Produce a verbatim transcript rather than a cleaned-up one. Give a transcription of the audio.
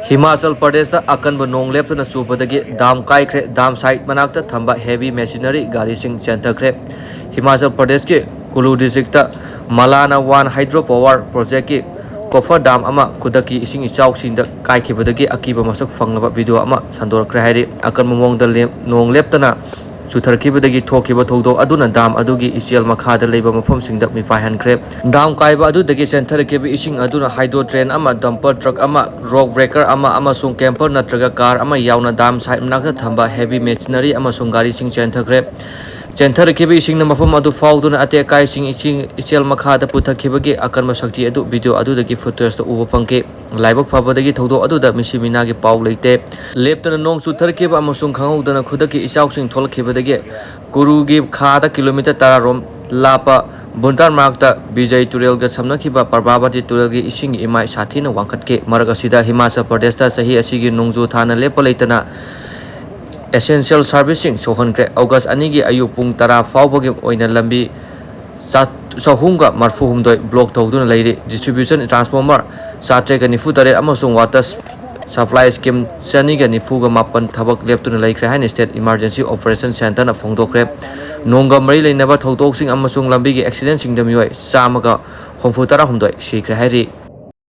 ꯍꯤꯃꯥꯆꯜ ꯄ꯭ꯔꯗꯦꯁꯇ ꯑꯀꯟꯕ ꯅꯣꯡ ꯂꯦꯞꯇꯅ ꯆꯨꯕꯗꯒꯤ ꯗꯥꯝ ꯀꯥꯏꯈ꯭ꯔꯦ꯫ ꯗꯥꯝ ꯁꯥꯏꯠ ꯃꯅꯥꯛꯇ ꯊꯝꯕ heavy machinery ꯒꯥꯔꯤꯁꯤꯡ ꯆꯦꯟꯊꯈ꯭ꯔꯦ꯫ ꯍꯤꯃꯥꯆꯜ ꯄ꯭ꯔꯗꯦꯁꯀꯤ ꯀꯨꯂꯨ ꯗꯤꯁꯇ꯭ꯔꯤꯛꯇ ꯃꯂꯥꯅ ꯋꯥꯟ ꯍꯥꯏꯗ꯭ꯔꯣ ꯄꯥꯋꯔ ꯄ꯭ꯔꯣꯖꯦꯛꯀꯤ ꯀꯣꯐꯔ ꯗꯥꯝ ꯑꯃ ꯈꯨꯗꯛꯀꯤ ꯏꯁꯤꯡ ꯏꯆꯥꯎꯁꯤꯡꯗ ꯀꯥꯏꯈꯤꯕꯗꯒꯤ ꯑꯀꯤꯕ ꯃꯁꯛ ꯐꯪꯂꯕ ꯚꯤꯗꯤꯑꯣ ꯑꯃ ꯁꯟꯗꯣꯔꯛꯈ꯭ꯔꯦ ꯍꯥꯏꯔꯤ꯫ ꯑꯀꯟꯕ ꯃꯑꯣꯡꯗ ꯂꯦꯞ-, ꯅꯣꯡ ꯂꯦꯞꯇꯅ ꯆꯨꯊꯔꯛꯈꯤꯕꯗꯒꯤ ꯊꯣꯛꯈꯤꯕ ꯊꯧꯗꯣꯛ ꯑꯗꯨꯅ ꯗꯥꯝ ꯑꯗꯨꯒꯤ ꯏꯆꯦꯜ ꯃꯈꯥꯗ ꯂꯩꯕ ꯃꯐꯝꯁꯤꯡꯗ ꯃꯤꯄꯥꯏꯍꯟꯈ꯭ꯔꯦ꯫ ꯗꯥꯝ ꯀꯥꯏꯕ ꯑꯗꯨꯗꯒꯤ ꯆꯦꯟꯊꯔꯛꯈꯤꯕ ꯏꯁꯤꯡ ꯑꯗꯨꯅ ꯍꯥꯏꯗ꯭ꯔꯣ ꯇ꯭ꯔꯦꯟ ꯑꯃ, ꯗꯝꯄꯔ ꯇ꯭ꯔꯛ ꯑꯃ, ꯔꯣꯛ ꯕ꯭ꯔꯦꯀꯔ ꯑꯃ ꯑꯃꯁꯨꯡ ꯀꯦꯝꯄꯔ ꯅꯠꯇ꯭ꯔꯒ ꯀꯥꯔ ꯑꯃ ꯌꯥꯎꯅ ꯗꯥꯝ ꯁꯥꯏꯠ ꯃꯅꯥꯛꯇ ꯊꯝꯕ heavy machinery ꯑꯃꯁꯨꯡ ꯒꯥꯔꯤꯁꯤꯡ ꯆꯦꯟꯊꯈ꯭ꯔꯦ꯫ ꯆꯦꯟꯊꯔꯛꯈꯤꯕ ꯏꯁꯤꯡꯅ ꯃꯐꯝ ꯑꯗꯨ ꯐꯥꯎꯗꯨꯅ ꯑꯇꯦꯛ ꯑꯀꯥꯏꯁꯤꯡ ꯏꯁꯤꯡ ꯏꯆꯦꯜ ꯃꯈꯥꯗ ꯄꯨꯊꯈꯤꯕꯒꯤ ꯑꯀꯟꯕ ꯁꯛꯇꯤ ꯑꯗꯨ ꯚꯤꯗꯤꯑꯣ ꯑꯗꯨꯗꯒꯤ ꯐꯨꯇꯦꯖꯇ ꯎꯕ ꯐꯪꯈꯤ꯫ ꯂꯥꯏꯕꯛ ꯐꯕꯗꯒꯤ ꯊꯧꯗꯣꯛ ꯑꯗꯨꯗ ꯃꯤꯁꯤ ꯃꯤꯅꯥꯒꯤ ꯄꯥꯎ ꯂꯩꯇꯦ꯫ ꯂꯦꯞꯇꯅ ꯅꯣꯡ ꯆꯨꯊꯔꯛꯈꯤꯕ ꯑꯃꯁꯨꯡ ꯈꯪꯍꯧꯗꯅ ꯈꯨꯗꯛꯀꯤ ꯏꯆꯥꯎꯁꯤꯡ ꯊꯣꯛꯂꯛꯈꯤꯕꯗꯒꯤ ꯀꯨꯔꯨꯒꯤ ꯈꯥꯗ ꯀꯤꯂꯣꯃꯤꯇꯔ ꯇꯔꯥ ꯔꯣꯝ ꯂꯥꯞꯄ ꯕꯨꯟꯇꯥꯔ ꯃꯅꯥꯛꯇ ꯕꯤꯖꯩ ꯇꯨꯔꯦꯜꯒ ꯁꯝꯅꯈꯤꯕ ꯄ꯭ꯔꯚꯥꯕꯇꯤ ꯇꯨꯔꯦꯜꯒꯤ ꯏꯁꯤꯡꯒꯤ ꯏꯃꯥꯏ ꯁꯥꯊꯤꯅ ꯋꯥꯡꯈꯠꯈꯤ꯫ ꯃꯔꯛ ꯑꯁꯤꯗ ꯍꯤꯃꯥꯆꯜ ꯄ꯭ꯔꯗꯦꯁꯇ ꯆꯍꯤ ꯑꯁꯤꯒꯤ ꯅꯣꯡꯖꯨ ꯊꯥꯅ ꯂꯦꯞꯄ ꯂꯩꯇꯅ essential service ꯁꯤꯡ ꯁꯣꯛꯍꯟꯈ꯭ꯔꯦ꯫ ꯑꯣꯒꯁ ꯑꯅꯤꯒꯤ ꯑꯌꯨꯛ ꯄꯨꯡ ꯇꯔꯥ ꯐꯥꯎꯕꯒꯤ ꯑꯣꯏꯅ ꯂꯝꯕꯤ ꯆꯥ-, ꯆꯍꯨꯝꯒ ꯃꯔꯐꯨ ꯍꯨꯝꯗꯣꯏ block ꯇꯧꯗꯨꯅ ꯂꯩꯔꯤ꯫ Distribution transformer ꯆꯥꯇ꯭ꯔꯦꯠꯀ ꯅꯤꯐꯨ ꯇꯔꯦꯠ ꯑꯃꯁꯨꯡ water supply scheme ꯆꯅꯤꯒ ꯅꯤꯐꯨꯒ ꯃꯥꯄꯟ ꯊꯕꯛ ꯂꯦꯞꯇꯨꯅ ꯂꯩꯈ꯭ꯔꯦ ꯍꯥꯏꯅ State Emergency Operation Centre ꯅ ꯐꯣꯡꯗꯣꯛꯈ꯭ꯔꯦ꯫ ꯅꯣꯡꯒ ꯃꯔꯤ ꯂꯩꯅꯕ ꯊꯧꯗꯣꯛꯁꯤꯡ ꯑꯃꯁꯨꯡ ꯂꯝꯕꯤꯒꯤ accident ꯁꯤꯡꯗ ꯃꯤꯑꯣꯏ ꯆꯥꯝꯃꯒ ꯍꯨꯝꯐꯨ ꯇꯔꯥ ꯍꯨꯝꯗꯣꯏ ꯁꯤꯈ꯭ꯔꯦ ꯍꯥꯏꯔꯤ꯫